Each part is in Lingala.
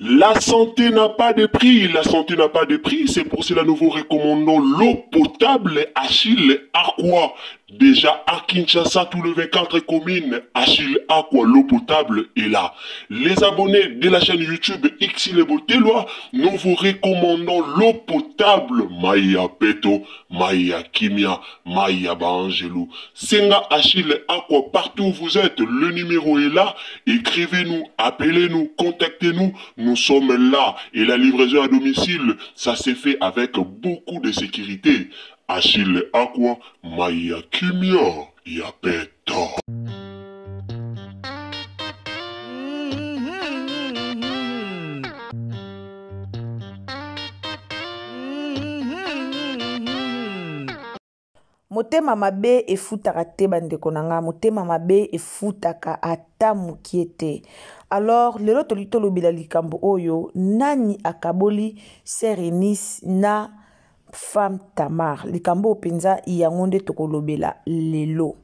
La santé n'a pas de prix, la santé n'a pas de prix, c'est pour cela nous vous recommandons l'eau potable Achille Aqua. Déjà à Kinshasa, tous les 24 communes, Achille Aqua, l'eau potable est là. Les abonnés de la chaîne YouTube Xile Boteloi, nous vous recommandons l'eau potable Maya Peto, Maya Kimia, Maya Baangelou. Senga Achille Aqua, partout où vous êtes, le numéro est là. Écrivez-nous, appelez-nous, contactez-nous. Nous sommes là. Et la livraison à domicile, ça s'est fait avec beaucoup de sécurité. Achille Aqua, Maya Kimia, Yapeta. Motema mabe efutaka te bandeko na nga, motema mabe efutaka ata mokie te. Alors lelo tolingi tolobela likambo oyo, nani akaboli sœur Eunice na femme Tamar? Likambo oyo mpenza yango nde tokolobela lelo.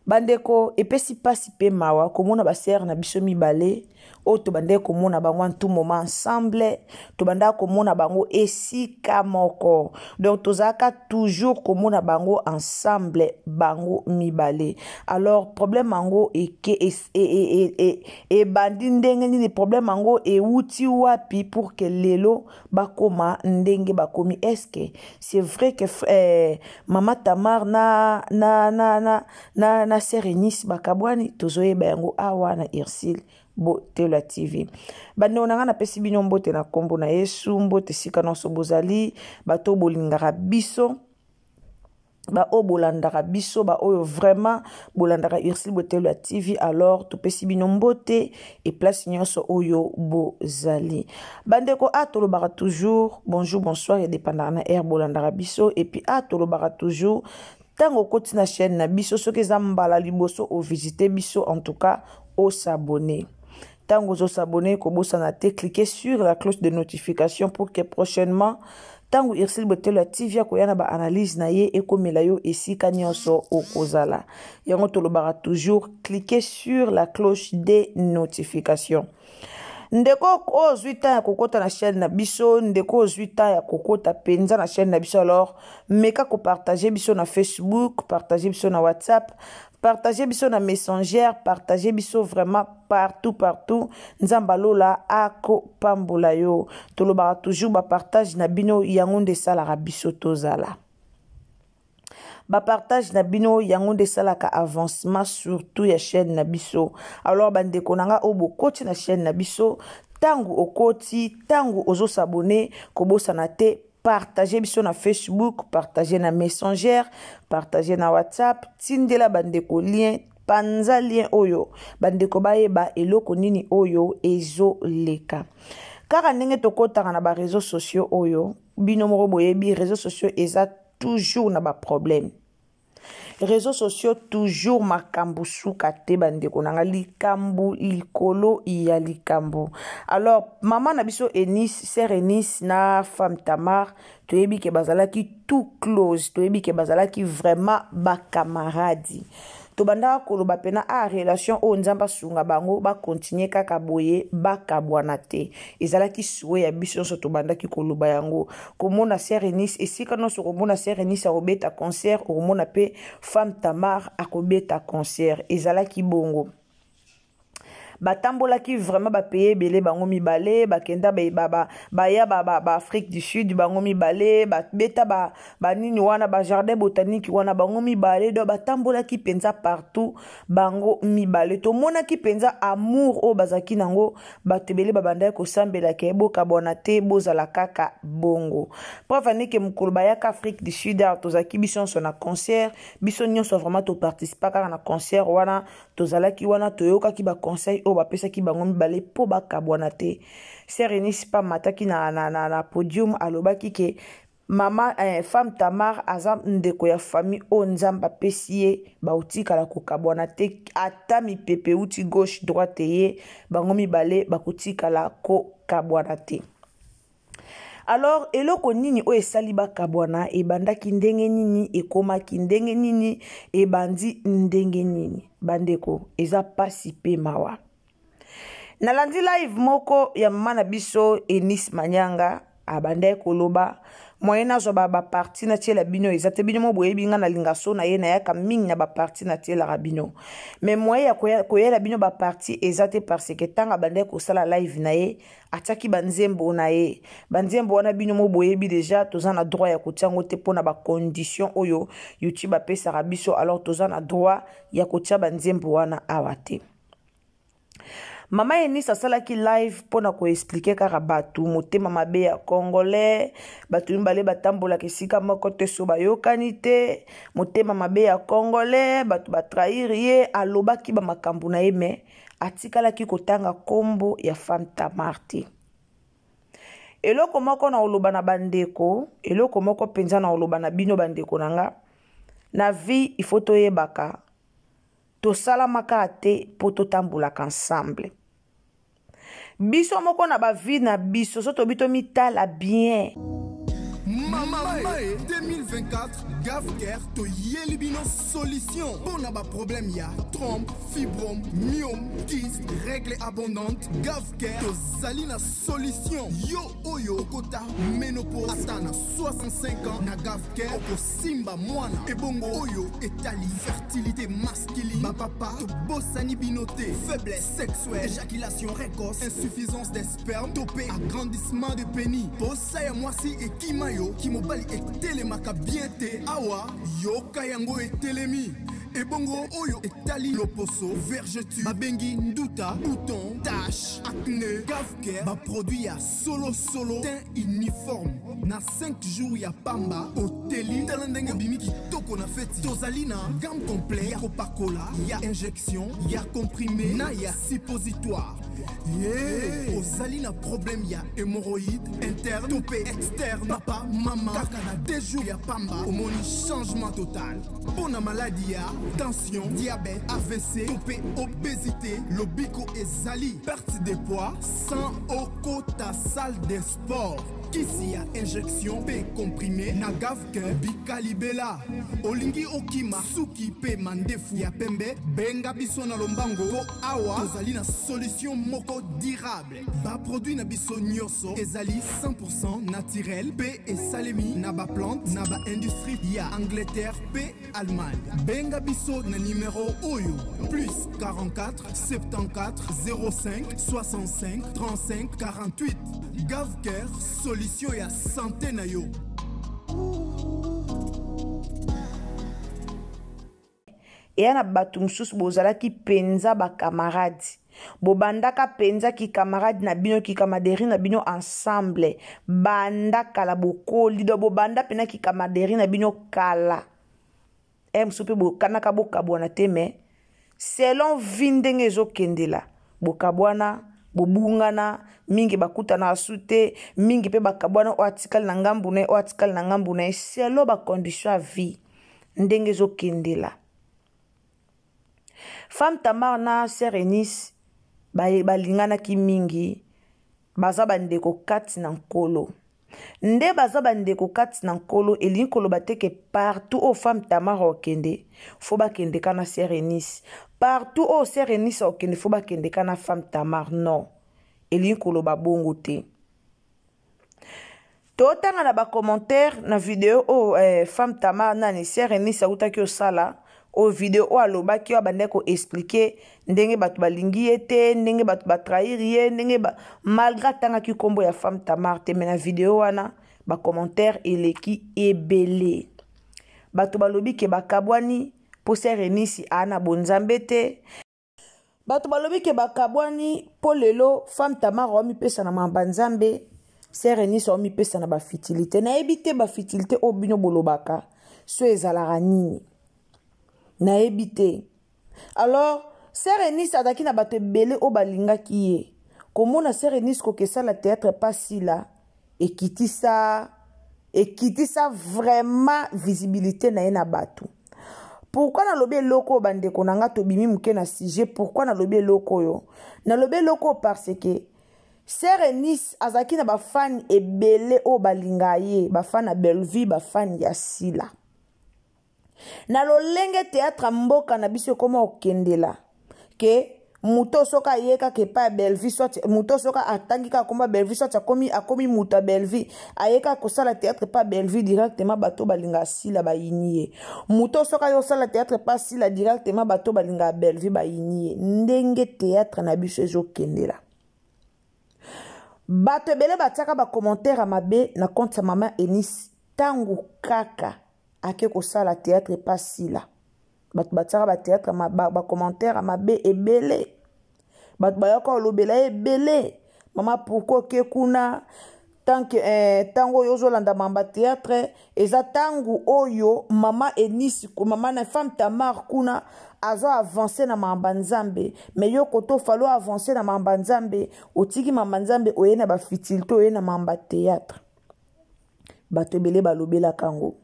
Bandeko, epesi pasi pe mawa komona ba sœur na biso mibale oyo tobandaki komona bango en tout moment ensemble, tobandaki komona bango esika moko, donc tozalaka toujours komona bango ensemble bango mibale. Alors problème yango eke, es, e, e, e, e, ebandi ndenge nini? Problème yango ewuti wapi pour que lelo bakoma ndenge bakomi? Est-ce que c'est vrai que eh, mama Tamar na, na, na, na, na, na sœur Eunice bakabwani? Tozoyeba yango awa na Ursule Botelwa TV. Bandeko na ngai, napesi bino mbote na kombo na Yesu, mbote esika nyonso bozali, bato bolingaka biso, baoyo bolandaka biso, baoyo vraiment bolandaka Ursule Botelwa TV. Alors topesi bino mbote e place nyonso oyo bozali. Bandeko, a tolobaka toujours bonjour, bonsoir, edépendaka na heure bolandaka biso. Et puis a tolobaka toujours, ntango okoti na chaîne na biso, soki eza mbala liboso ovisite biso, en tout cas osabonner. Ntango ozosabonner, kobosana te, cliquer sur la cloche de notification pour que prochainement ntango Ursule Botelwa TV akoya na baanalyse na ye, ekomela yo esika nyonso okozala. Yango tolobaka toujours, cliquer sur la cloche de notification. Ndeko oyo ozwi temps ya kokota na chaîne na biso, ndeko ozwi temps ya kokota mpenza na chaîne na biso, alors meka kopartage biso na Facebook, partage biso na WhatsApp, partage biso na Messenger, partage biso vraiment partout partout. Nzambe alola akopambola yo. Tolobaka toujours, bapartage na bino yango nde esalaka biso tozala, bapartage na bino yango nde esalaka avancement surtout ya chaîne na biso. Alors bandeko na nga oyo bokoti na chaîne na biso, ntango okoti, ntango ozosabonner, kobosana te, partage biso na Facebook, partage na Messenger, partage na WhatsApp, tindela bandeko lien, panza lien oyo bandeko bayeba eloko nini oyo ezoleka. Kaka ndenge tokɔtaka na baréseaux sociaux oyo, bino moko boyebi, réseaux sociaux eza toujours na baproblème. Réseaux sociaux toujours makambo suka te, bandeko na nga, likambo likolo ya likambo. Alors mama na biso Eunice, sœur Eunice na femme Tamar, toyebi ke bazalaki tout close, toyebi ke bazalaki vraiment bakamaradi. Tobandaka koloba mpena a relation oyo, Nzambe asunga bango bakontinue kaka boye, bakabwana te. Ezalaki souhait ya biso nyonso, tobandaki koloba yango. Komona sœur Eunice esika nyonso, komona sœur Eunice akobeta concert, okomona mpe femme Tamar akobeta concert. Ezalaki bongo, batambolaki vraiment bapays ebele bango mibale, bakenda baya baAfrique du Sud bango mibale, babeta banini wana, bajardin botanique wana bango mibale. Donc batambolaki mpenza partout bango mibale. Tomonaki mpenza amour oyo bazalaki nango. Bato ebele babandaki kosambelaka ebokabwana te, bozala kaka bongo. Preuve aneke, mokolo bayaka Afrique du Sud awa, tozalaki biso nyonso na concert, biso nyonso vraiment toparticipa kaka na concert wana. Tozalaki wana, toyokaki baconseil oyo bapesaki bango mibale mpo bakabwana te. Sœur Eunice mpe amataki na podium, alobaki ke mama femme Tamar aza ndeko ya famille oyo Nzambe apesi ye, bakotikala kokabwana te, ata mipepe euti gauche droite ye, bango mibale bakotikala kokabwana te. Alors eloko nini oyo esali bakabwana? Ebandaki ndenge nini? Ekomaki ndenge nini? Ebandi ndenge nini? Bandeko, eza pasi mpe mawa. Nalandi live moko ya mama na biso Eunice Manyanga abandaki koloba moyen nazwa ba baparti natiela bino eza te. Bino mo boyebi nga nalinga so na ye, nayaka mingi na baparti natielaka bino, mais moyen ya koyela bino baparti eza te, parce que ntango abandaki kosala live na ye, atiaki banzembo na ye. Banzembo wana, bino mo boyebi deja, toza na droit ya kotia yango te mpona bacondition oyo YouTube apesaka biso. Alors toza na droit ya kotia banzembo wana awa te. Mama Eunice asalaki live mpona koexpliquer kaka bato motema mabe ya Congolais. Bato mibale batambolaka esika moko te so bayokani te. Motema mabe ya Congolais, bato batrahir ye. Alobaki bamakambo na ye, mais atikalaki kotanga nkombo ya femme Tamar te. Eloko moko na koloba na bandeko, eloko moko mpenza na koloba na bino bandeko na nga na vie, il faut toyebaka tosalamaka te mpo totambolaka ensemble. Biso moko na bavie na biso, so tobi tomitala bien. Mama 2024, Gavker toyeli bino solution mpo na baproblème ya trompe, fibrome, myome, kyste, règle abondante. Gavker tozali na solution. Yo oyo okota ménopause ata na 65 ans, na Gavker okosimba mwana. Ebongo oyo etali fertilité masculine, bapapa tobosani bino te. Faiblesse sexuelle, éjaculation précoce, insuffisance des sperme to mpe agrandissement de pénis, posa ya mwasi ekima yo, kimobali etelemaka bien te, awa yoka yango etelemi. Ebongo oyo etali loposo, vergeture babengi nduta, bouton, tache, acné, Gavker baproduit ya solosolo, teint uniforme. Na 5 jours ya pamba oteli, tala ndenge obimi kitoko na feti. Tozali na gamme complet ya kopakola, ya injection, ya comprimé na ya suppositoire. Yeah. Ozali na problème ya hémorroïde interne to mpe externe, papa, mama, kaka na 2 jours ya pamba omoni changement total. Mpo na maladi ya tension, diabète, AVC to mpe obésité, lobiko ezali. Perte de poids sans okota salle de sport, kisi ya injection mpe comprimé na Gavker bikalibela. Olingi okima suki mpe mandefu ya pembe, benga biso na lombango mpo awa tozali na solution moko durable. Baproduit na biso nyonso ezali 100 naturel mpe esalemi na baplante na baindustrie ya Angleterre mpe Allemagne. Benga biso na numero oyo: plus 44 74 05 65 35 48. Gavker, solution ya santé na yo. Eya na bato mosusu bozalaki mpenza bakamarade, bobandaka mpenza kikamarade na bino, kikamaderi na bino ensemble banda kala, bokoli do bobanda mpena kikamaderi na bino kala. E mosusu mpe bokanaka bokabwana te, mais selon vie ndenge ezokendela, bokabwana, bobungana mingi, bakutana asu te mingi mpe bakabwana, oyo atikali na ngambu na ye, oyo atikali na ngambu na ye, selon bacondition ya vie ndenge ezokendela. Femme Tamar na sœur Eunice balinganaki mingi, baza bandeko kati na Nkolo. Nde baza bandeko kati na Nkolo, elingi koloba te ke partout oyo femme Tamar okende, faut bakende ka na sœur Eunice, partout oyo sœur Eunice okende, faut bakende ka na femme Tamar. Non, elingi koloba bongo te. Totanga na bacommentaire na video oyo femme Tamar nani, sœur Eunice autaki osala oyo video oyo alobaki, oyo abandaki koexpliquer ndenge bato balingi ye te, ndenge bato batrahir ye, ndenge ba... malgré atangaki nkombo ya femme Tamar te, mais na video wana bacommentaire eleki ebele. Bato balobi ke bakabwani mpo sœur Eunice aa na bonzambe te. Bato balobi ke bakabwani mpo lelo femme Tamar aomipesa na mamba Nzambe, sœur Eunice aomipesa na bafutilité. Nayebi te bafutilité oyo bino bolobaka so ezalaka nini, nayebi te. Alors sœur Eunice azalaki na bato ebele oyo balingaki ye. Komona sœur Eunice kokesala théâtre pasila, ekitisa vraiment visibilité na ye na bato. Pourquoi nalobi eloko oyo, bandeko na nga? Tobimi moke na sujet. Pourquoi nalobi eloko oyo? Nalobi eloko oyo parce que sœur Eunice azalaki na bafani ebele oyo balinga ye, bafani ya Bellevue, bafani ya Sila. Na lolenge théâtre mboka na biso ekóma kokendela ke Moto soki aye kaka epai ya Bellevue, soit moto soki atangi kaka komba Bellevue, soit akomi akomi moto ya Bellevue, aye kaka kosala théâtre epai ya Bellevue directement, bato balingaka Sila bayini ye. Moto soki aye kosala théâtre epai Sila directement, bato balingaka Bellevue bayini ye. Ndenge théâtre na biso ezokendela, bato ebele batiaka bacommentaire ya mabe na compte ya mama Eunice. Ntango kaka ake kosala théâtre epa Sila, bato batiaka batheatre, bacommentaire ya mabe ebele. Bato bayaka kolobela ye ebele: "Mama, pourquoi oke kuna?" Tant que ntango oyo ozolanda mamba théâtre, eza ntango oyo mama Eunice, mama na femme Tamar kuna azo avance na mamba Nzambe. Me yo koto falo avance na mamba Nzambe, otiki mamba Nzambe, oye na bafutilité, oye na mamba théâtre. Bato ebele balobelaka yango,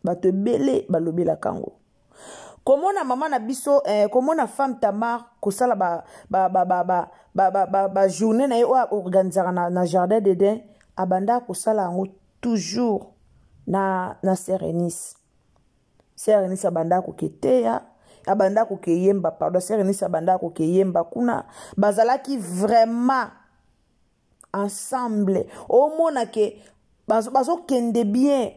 bato ebele balobelaka yango. Komona mama na biso, komona femme Tamar kosala ba, ba, ba, ba, ba, ba, ba, ba, ba journée na ye oyo aorganisaka na Jardin d'Eden, abanda kosala yango toujours na sœur Eunice. Sœur Eunice abanda koketeya, abanda kokeyemba, pardon, sœur Eunice abanda kokeyemba kuna. Bazalaki vraiment ensemble, omona ke bazokende bien,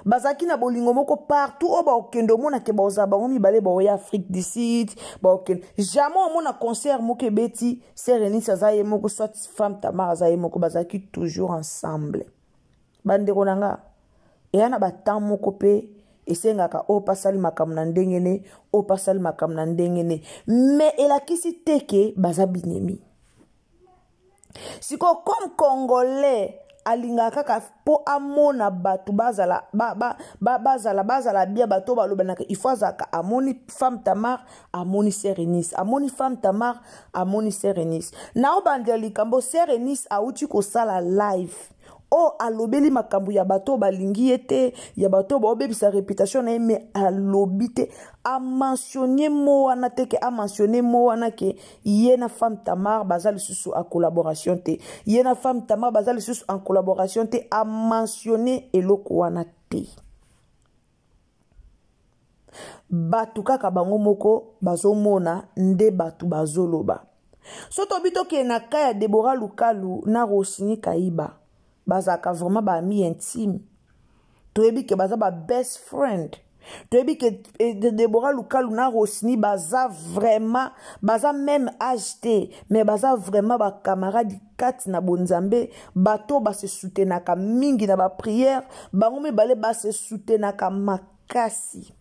bazalaki na bolingo moko. Partout oyo bakokende, omona ke bazala bango mibale. Baoya Afrique du Sud, bakokende, jamais omona concert moko ebeti, sœur Eunice aza ye moko, soit femme Tamar aza ye moko. Bazalaki toujours ensemble. Bandeko na nga, eya na batemps moko mpe esengaka oyo pasali makambo na ndenge ne, oyo pasali makambo na ndenge ne, mais elakisi te ke baza binemi. Sikoyo, comme Congolais alingaka kaka mpo amona bato bazala ba, ba, ba, bazala bazala bia, bato balobanaka, il faut azalaka amoni femme Tamar, amoni sœur Eunice, amoni femme Tamar, amoni sœur Eunice. Naobandela likambo, sœur Eunice awuti kosala live oyo alobeli makambo ya bato oyo balingi ye te, ya bato oyo baobebisa réputation na ye. Me alobi te, amentionne mo wana te, ke amentionne mo wana ke ye na femme Tamar baza lisusu en collaboration te, ye na femme Tamar baza lisusu en collaboration te. Amentionne eloko wana te. Bato kaka bango moko bazomona nde bato bazoloba. So tobi tokende na ka ya Debora Lukalu na Rosini Kaiba, bazalaka vraiment baamis intime. Toyebi ke baza ba best friend. Toyebi ke Debora Lukalu na Rosini baza vraiment, baza même âge te, mais baza vraiment bacamarade kati na bonzambe. Bato base soutenaka mingi na baprière, bango mibale base soutenaka makasi.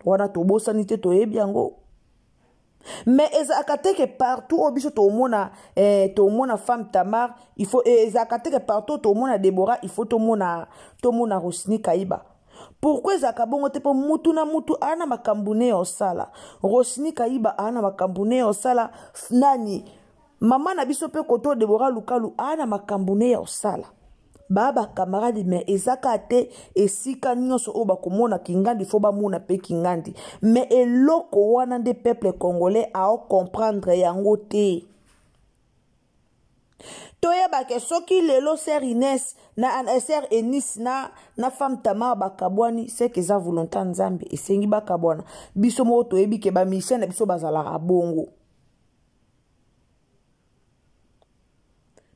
Wana tobosani te, toyebi yango. Mais ezalaka te ke partout oyo biso tomona, tomona femme Tamar, il faut ezalaka te ke partout tomona Debora, il faut tomona Rosini Kaiba. Pourquoi ezalaka bongo te? Mpo mutu na mutu aa na makambo ne ya osala. Rosini Kaiba aa na makambo ne ya osala, nani, mama na biso mpe koto Debora Lukalu aa na makambo ne ya osala. Baa bacamarade, me eza kaka te esika nyonso oyo bakomona kingandi, fo bamona mpe kingandi. Me eloko wana nde peuple congolais aocomprendre yango te. Toyebake soki lelo sœur Ines na sœur Eunice na femme Tamar bakabwani, seke eza volonté ya Nzambe, esengi bakabwana. Biso moko toyebi ke bamusicien na biso bazalaka bongo.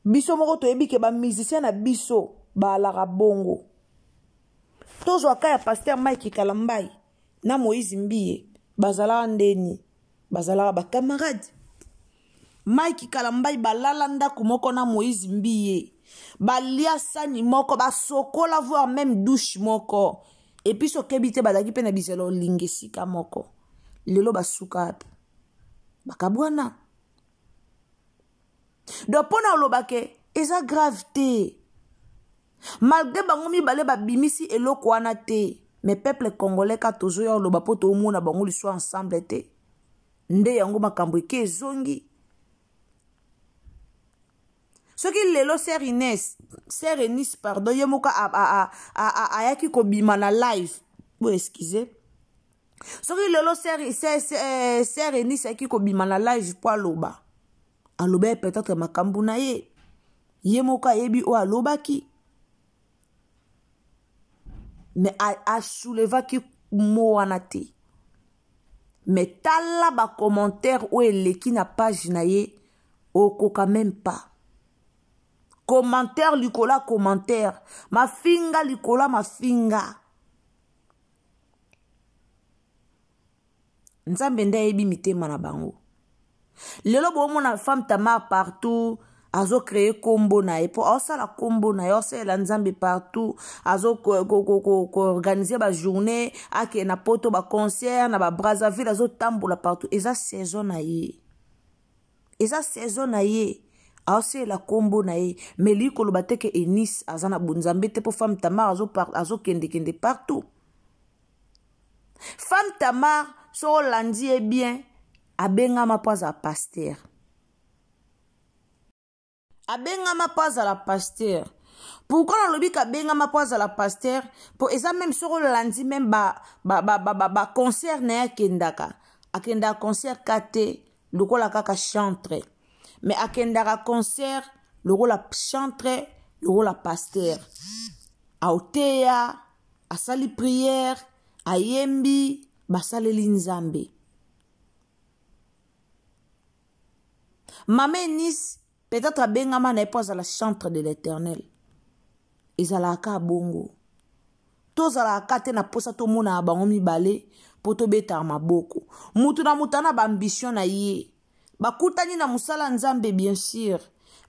Biso moko toyebi ke bamusicien na biso baalaka bongo. Tozwa ka ya pasteur Mike Kalambai na Moïse Mbiye, bazalaka ndeni, bazalaka bacamarade. Mike Kalambai balala ndako moko na Moïse Mbiye, balia sani moko, basokola voire même douche moko. Et puis sokebi te, bazalaki mpe na bizelo olinga esika moko. Lelo basuka wapi? Bakabwana. Donc mpo na olobake eza grave te, malgré bango mibale babimisi eloko wana te, mais peuple congolais ka tozoya oloba mpo toomona bango liso ensemble te. Nde yango makambo eke ezongi. Soki lelo sœur Ines, sœur Eunice, pardon, ye moko ayaki kobima na live bo, excuse, soki lelo sœur Eunice ayaki kobima na live mpo aloba, aloba ye peut-être makambo na ye, ye moko ayebi oyo alobaki, mais asoulevaki mo wana te. Mais tala bacommentaire oyo eleki na page na ye, okoka même pas. Commentaire likolo ya commentaire, mafinga likolo ya mafinga. Nzambe nde ayebi mitema na bango. Lelo bomona femme Tamar partout azocreye kombo na ye, mpo aosala kombo na ye, aosalela Nzambe partout, azokoorganize bajournée, akende na poto, baconcert na babrazzaville, azotambola partout. Eza saison na ye, eza saison na ye, aosalela kombo na ye. Mais lii koloba te ke Eunice aza na bonzambe te, mpo femme Tamar azokendekende partout. Femme Tamar, so olandi ye bien, abengama mpo azala pasteur, abengama mpo azala pasteur. Pourquoi nalobi kabengama mpo azala pasteur? Mpo eza meme soki olandi meme baconcert na ye, akendaka concert ka te lokola kaka chantre, mais akendaka concert lokola chantre, lokola pasteur, aoteya, asali prière, ayembi, basaleli Nzambe. Mama Eunice peut-être abengama na ye mpo azala chantre de l'Éternel. Ezalaka kaka bongo, tozalaka ka te na mposa tomonaka bango mibale mpo tobetaka maboko. Mutu na mutu ana baambition na ye, bakutani na mosala Nzambe bien sûr,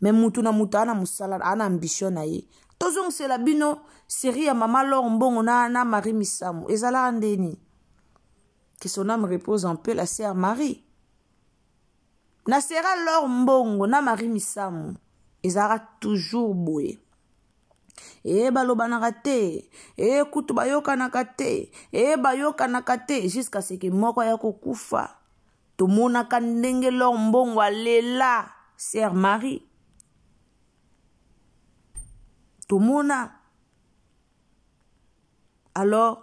mais mutu na mutu ana mosala, ana ambition na ye. Tozongisela bino série ya mama Lor Mbongo na Marie Misamu, ezalaka ndeni? Que son âme repose en paix, la sœur Marie. Na sera Lor Mbongo na Marie Misamu ezalaka toujours boye. E balobanaka te, e kutu bayokanaka te, e bayokanaka te, jusqu'à ce que moko ya kokufa. Tomonaka ndenge Lor Mbongo alela sœur Marie, tomona. Alors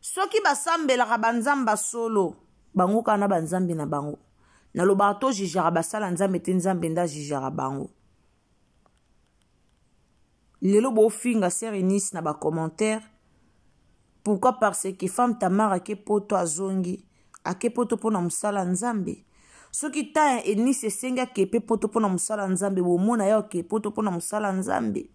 soki basambelaka banzambe solo, bango kaka na banzambe na bango. Nalobaka tojijaka basala Nzambe te, Nzambe nde ajijaka bango. Lelo bofinga sœur Eunice na bacommentaire, pourquoi? Parce que femme Tamar ake poto, azongi, ake poto mpona mosala Nzambe. Soki ta ya Eunice esengi ake pe poto mpona mosala Nzambe, bomona ye ake poto mpona mosala Nzambe.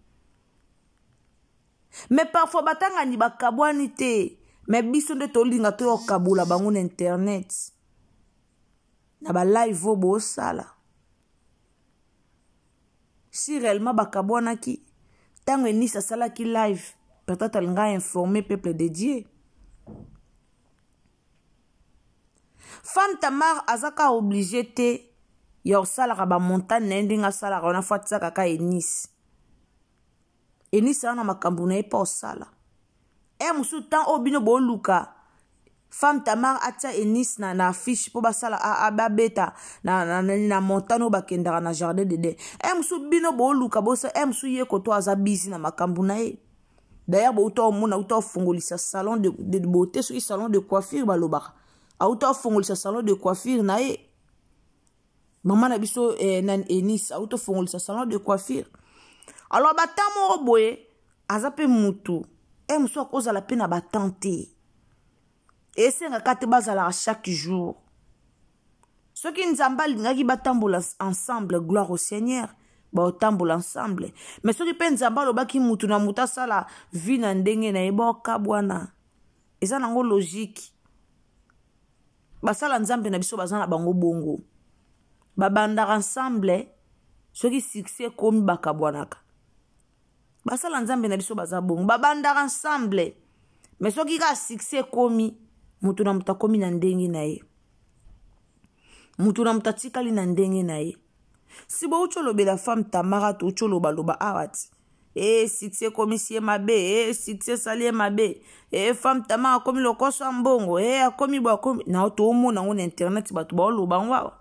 Mais parfois batangani bakabwani te, mais biso nde tolinga toyokabola bango na internet, na balive oyo bosala. Si réellement bakabwanaki, ntango Eunice asalaki live, peut-être alinga informer peuple de Dieu. Femme Tamar aza kaka obligé te ya kosalaka bamontagne na ye ndenge asalaka wana, fo atiaka kaka Eunice. Eunice aza na makambo na ye mpo osala e mosusu. Ntan oyo bino boluka femme Tamar atia Eunice na affiche mpo basala, babeta na montagne oyo bakendaka na Jardin d'Eden, e mosusu bino boluka bosa, e mosusu ye koto aza busy na makambo na ye. D'ailleurs bouta omona auta ofungolisa salon de beauté, soki salon de coiffure balobaka, auta ofungolisa salon de coiffure na ye. Mama na biso nani, Eunice, auta ofungolisa salon de coiffure. Alors batan moko boye aza mpe mutu, e mosusu akozala mpe na batan te, esengaka te bazalaka chaque jour. Soki Nzambe alingaki batambola ensemble, gloire au Seigneur, baotambola ensemble. Mais soki mpe Nzambe alobaki mutu na mutu asala vie na ndenge na ye, baokabwana. Eza nango logique. Basala Nzambe na biso baza na bango bongo, babandaka ensemble, soki succès ekomi bakabwanaka. Basala Nzambe na biso baza bongo, babandaka ensemble, mais soki kaka succès ekomi, moto na moto akomi na ndenge na ye, moto na moto atikali na ndenge na ye. Si bouti olobela femme Tamara, touti olobaloba awa ti e succès ekomisi ye mabe, e succès esali ye mabe, e femme Tamara akomi lokoso ya mbongo, e akomi bo akomi na. Toomona yango na internet, bato baoloba yango awa,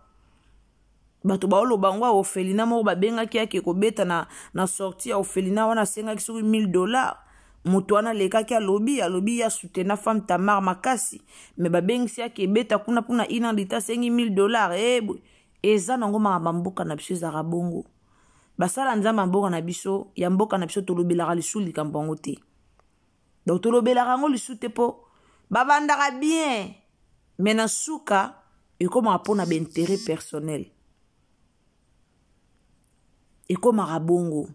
bato baoloba yango awa. Orphelinat moko babengaki ake kobeta na sortie ya orphelinat wana, asengaki soki 1000 $. Moto wana alekaki, alobi ye asoutenir femme Tamar makasi, mais babengisi ake ebeta kuna mpona inandita, asengi 1000 $. E eza nango makambo ya mboka na biso, ezalaka bongo. Basala Nzambe ya mboka na biso, ya mboka na biso, tolobelaka lisusu likambo yango te. Donc tolobelaka yango lisusu te mpo babandaka bien. Mais na suka ekomaka mpo na baintérêt personnel, ekomaka bongo.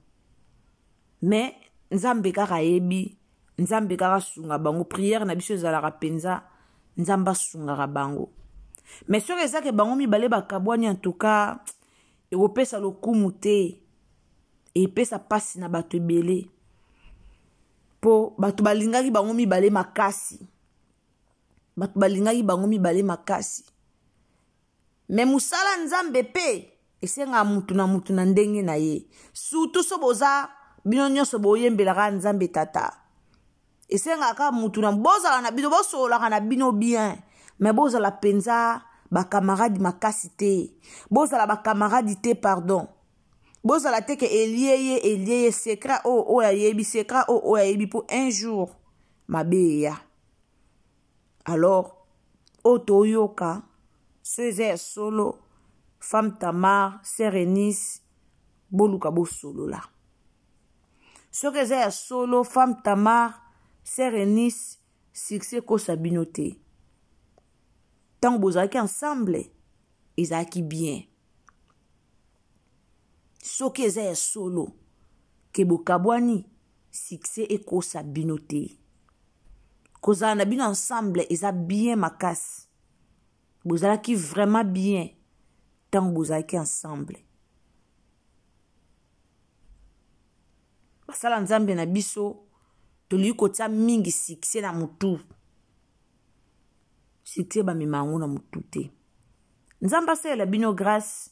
Mais Nzambe kaka ayebi, Nzambe kaka asunga bango. Prière na biso ezalaka mpenza Nzambe asungaka bango. Mais soki eza ke bango mibale bakabwani, en tout cas ekopesa lokumu te, epesa mpasi na bato ebele, mpo bato balingaki bango mibale makasi, bato balingaki bango mibale makasi. Mais mosala Nzambe mpe esengaka mutu na mutu na ndenge na ye, surtout so boza bino nyonso boyembelaka Nzambe Tata. Esengaka mutu na bozala na bino, bosololaka na bino bien, mais bozala mpenza bakamaradi makasi te, bozala bakamaradi te, pardon, bozala te ke elie ye, elie ye secret oyo, oyo ayebi secret oyo, oyo ayebi, mpo un jour mabe eya. Alors oyo toyoka so eza ya solo, femme Tamar, sœur Eunice, boluka bosolola. Soki eza ya solo, femme Tamar, sœur Eunice, succès ekosa bino te. Ntango bozalaki ensemble ezalaki bien. Soki eza ya solo ke bokabwani, succès ekosa bino te. Kozala na bino ensemble eza bien makasi, bozalaki vraiment bien ntango bozalaki ensemble. Basala Nzambe na biso, tolingi kotia mingi succès na motu. Succès bamema yango na motu te. Nzambe asalela bino grâce.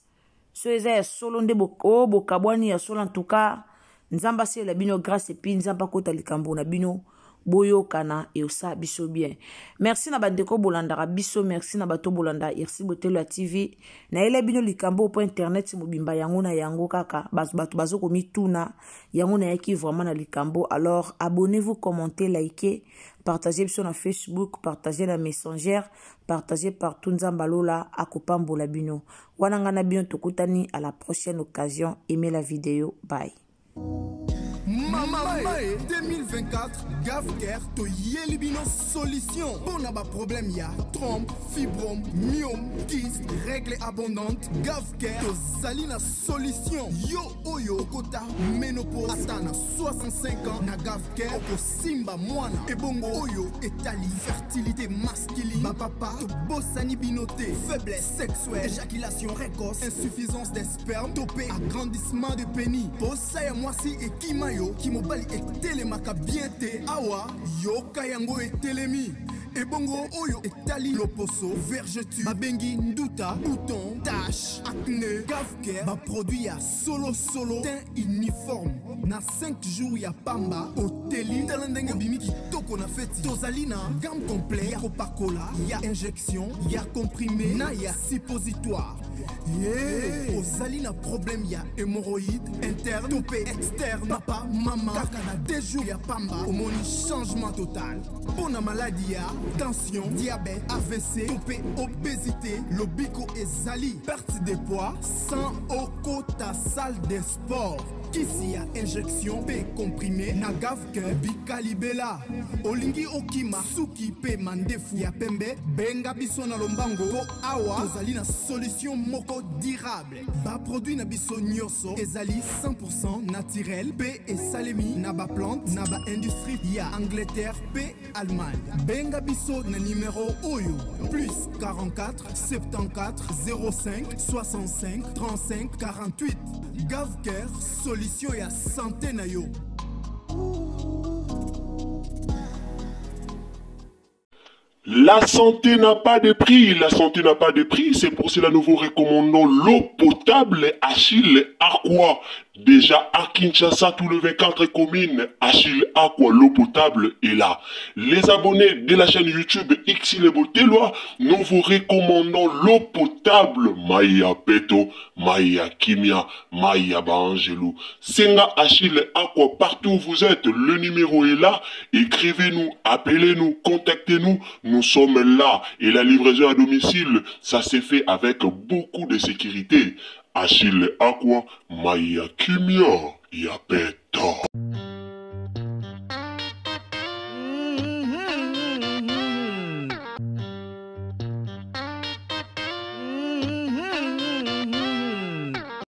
So eza ya solo nde oyo bokabwani ya solo, en tout cas Nzambe asalela bino grâce, et puis Nzambe akota likambo na bino, boyokana, eosala biso bien. Merci na bandeko bolandaka biso, merci na bato bolanda Irsi Botelo ya TV. Nayela bino likambo mpo internet mobimba yango na yango kaka bato bazokomituna yango, nayaki vraiment na likambo. Alors abonnez-vous, commentez, likez, partagez biso na Facebook, partagez na Messenger, partagez partout. Nzambe alola akopambola bino. Wana ngai na bino tokutani à la prochaine occasion. Aimez la vidéo, bye. Mama 2024, Gavcare toyeli bino solution mpona baproblème ya trompe, fibrome, myome, kyste, règle abondante. Gavcare tozali na solution. Yo oyo okota ménopause ata na 65 ans, na Gavcare okosimba mwana. Ebongo oyo etali fertilité masculine, bapapa tobosani bino te. Faiblesse sexuelle, éjaculation précoce, insuffisance des sperme to mpe agrandissement de pénis, posa ya mwasi ekima yo, kimobali etelemaka bien te, awa yoka yango etelemi. Ebongo oyo etali loposo, vergeture babengi nduta, bouton, tache, acné, Gavcare baproduit ya solosolo, teint uniforme na 5 jours ya pamba, oteli, tala ndenge obimi kitoko na feti. Tozali na gamme complet ya kopakola, ya injection, ya comprimé na ya suppositoire. Yeah. Ozali na problème ya hémorroïde interne to mpe externe, papa, mama, kaka na 2 jours ya pamba omoni changement total. Mpo na maladi ya tension, diabète, AVC to mpe obésité, lobiko ezali, perte de poids sans okota salle de sport, kisi ya injection mpe comprimé na Gavcare bikalibela. Olingi okima suki mpe mandefu ya pembe, benga biso na lombango, mpo awa tozali na solution moko durable. Baproduit na biso nyonso ezali 100 naturel mpe esalemi na baplante na baindustrie ya Angleterre mpe Allemagne. Benga biso na numero oyo: plus 44 74 05 65 35 48. Gavcare, solution ya santé na yo. La santé n'a pas de prix, la santé n'a pas de prix, c'est pour cela nous vous recommandons l'eau potable Achille Aqua. Déjà à Kinshasa, tout le 24 communes, Achille Aqua, l'eau potable est là. Les abonnés de la chaîne YouTube Xile Boteloi, nous vous recommandons l'eau potable Maya Peto, Maya Kimia, Maya Baangelou. Senga Achille Aqua, partout où vous êtes, le numéro est là. Écrivez-nous, appelez-nous, contactez-nous. Nous sommes là. Et la livraison à domicile, ça s'est fait avec beaucoup de sécurité. Achille Aqua, Maya Kimia, Yapeto.